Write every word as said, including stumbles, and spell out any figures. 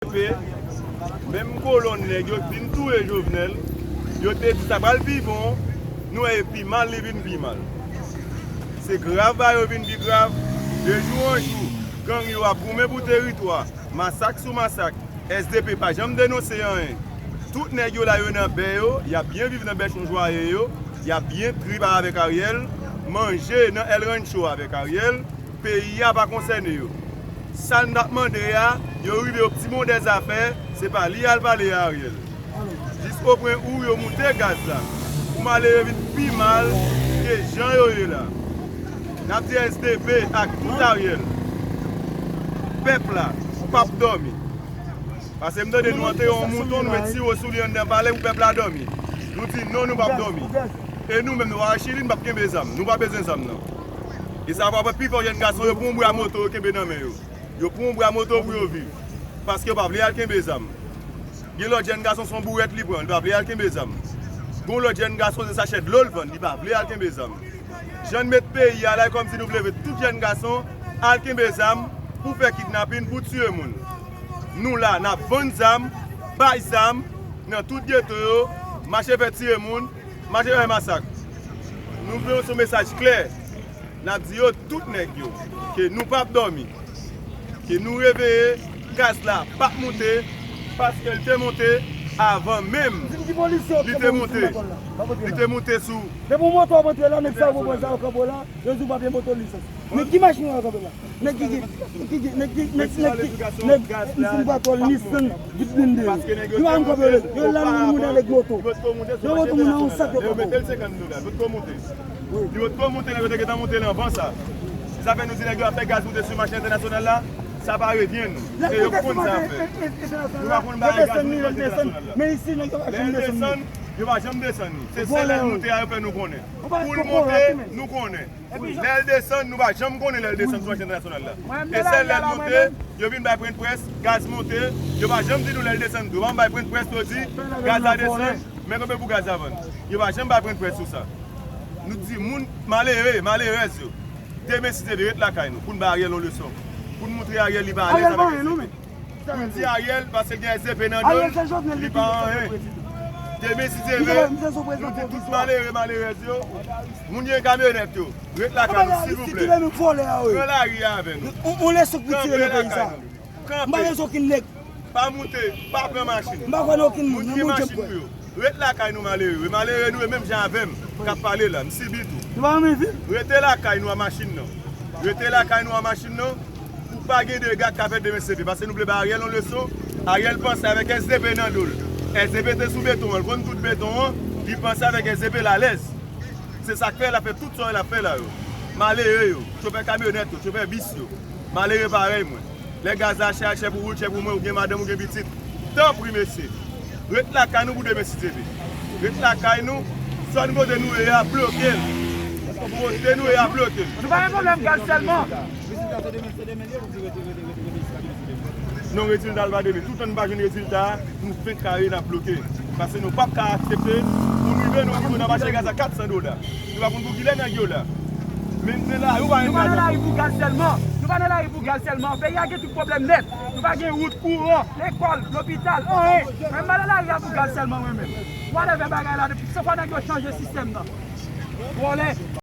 Menm kolonn nèg yo k vin touye Jovenel, yo te di sa pral pi bon, nou wè e pi mal li vin pi mal. Se grav bagay yo vin pi grav. De jou an jou, gang yo ap goumen pou teritwa, masak sou masak. S D P pa janm denonse anyen. Tout nèg yo la yo nan bè yo, y ap byen viv nan bèchon jwaye yo, y ap byen trip avèk Ariel, manje nan El Rancho avèk Ariel, peyi a pa konsène yo. Sa n t ap mande a, yo rive yo pti bondè zafè, se pa li y al pale a Ariel. Jis opwen ou yo moute gaz la, pou malere vin pi mal ke jan yo ye la. N ap di S D P ak tout Ariel, pèp la p ap dòmi. Paske m tande nou antere yon mouton, nou met siwo sou li anndan palè pou pèp la dòmi. Nou di non, nou p ap dòmi. E nou menm, nou pa Chili, nou p ap kenbe zam. Nou pa bezwen zam nan. E sa va fè pi fò jèn gason yo pran yon bwa moto yo kenbe nan men yo. Yo pran yon bwa moto pou yo viv. Paske yo pa vle al kenbe zam. Gen lòt jèn gason se yon bourèt li pran, li pa vle al kenbe zam. Gen lòt jèn gason se sachè dlo l vann, li pa vle al kenbe zam. Jan n met peyi a la, e kòmsi nou vle vle tout jèn gason al kenbe zam pou fè kidnapin, pou tiye moun. Nou la, n ap vann zam, bay zam nan tout geto yo, mache fè tiye moun, mache fè masak. Nou voye yon mesaj klè. N ap di yo, tout nèg yo, ke nou p ap dòmi, ke nou reveye, gaz la p ap moute, paske l te moute avan menm li te moute. Li te moute sou. Depi yon moto ap antre la, nèg sa yo pran zam kanpe la, yo di w pa gen moto lisans. Men ki machin w kanpe la? Nèg ki gen, ki gen, nèg ki, nèg, nèg ki, nèg, m fin pa twòl Nissan, Jeep blende yo. Ki machin kanpe yo? Yo la nan moun avèk moto. Yo moto moun nan yon sak yo kanpe. Li potko monte lè yo te gentan monte l anvan sa. Se sa fè nou di nèg yo ap fè gaz moute sou mache entènasyonal la, sa pa revyen nou. E yo konn sa y ap fè. Nou pa konn bagay gaz moute sou mache entènasyonal la. Lè l desann, yo pa janm desann li. Se sèl lè l moute a yo fè nou konnen. Pou l monte, nou konnen. Lè l desann, nou pa janm konnen lè l desann sou mache entènasyonal la. E sèl lè l monte, yo vin bay pwennprès, gaz monte, yo pa janm di nou lè l desann tou. Yo pa janm bay pwennprès pou yo di, gaz la desann, men konbyen pou gaz la vann. Yo pa janm bay pwennprès sou sa. Nou di moun malere, malerèz yo, demen si Dye vle, ret lakay nou, pou n bay Ariel yon leson. Pou n montre Ariel li pa alèz avèk S D P. Pou n di Ariel, paske l gen S D P nan do l, li pa anyen. Demen si Dye vle, nou di tout malere, malerèz yo, moun ki gen kamyonèt yo, ret lakay nou, silvouplè. Pran lari a avè nou. Kanpe lakay nou. Kanpe. Pa moute, pa pran machin. Moun ki gen machin pou yo. Ret lakay nou, malere. Malere nou e menm jan avè m k ap pale la, m sibi tou. Rete lakay nou a machin nan. Rete lakay nou a machin nan. Pou pa gen dega k ka fèt demen si Dye vle. Paske nou vle bay Ariel yon leson. Ariel panse avèk S D P nan do l. S D P te sou beton an, l konn tout beton an. Li panse avèk S D P l alèz. Se sa k fè l ap fè tout sa l ap fè la yo. Malere yo, chofè kamyonèt yo, chofè bis yo. Malere parèy mwen. Lè gaz la chè, chè pou ou, chè pou mwen, ou gen madanm, ou gen pitit. Tanpri mesye, ret lakay nou pou demen si Dye vle. Ret lakay nou, zòn kote nou ye a bloke l. Kote nou ye a bloke l. Nou pa gen pwoblèm gaz sèlman. Non, rezilta l pa demen. Toutan nou pa jwenn rezilta a, nou fenk kare n ap bloke. Paske nou p ap ka aksepte pou n rive nan yon nivo n ap achte gaz a kat san dola. Nou pa konn pou kilè nèg yo la. Men n nan lari, ou pa jwenn gaz ankò. Nou pa nan lari pou gaz sèlman. Nou pa nan lari pou gaz sèlman. Peyi a gen tout pwoblèm nèt. Nou pa gen wout, kouran, lekòl, lopital, anyen. Men m pa nan lari a pou gaz sèlman mwen menm. Whatever bagay la, depi se fwa nèg yo chanje sistèm nan. Vòlè.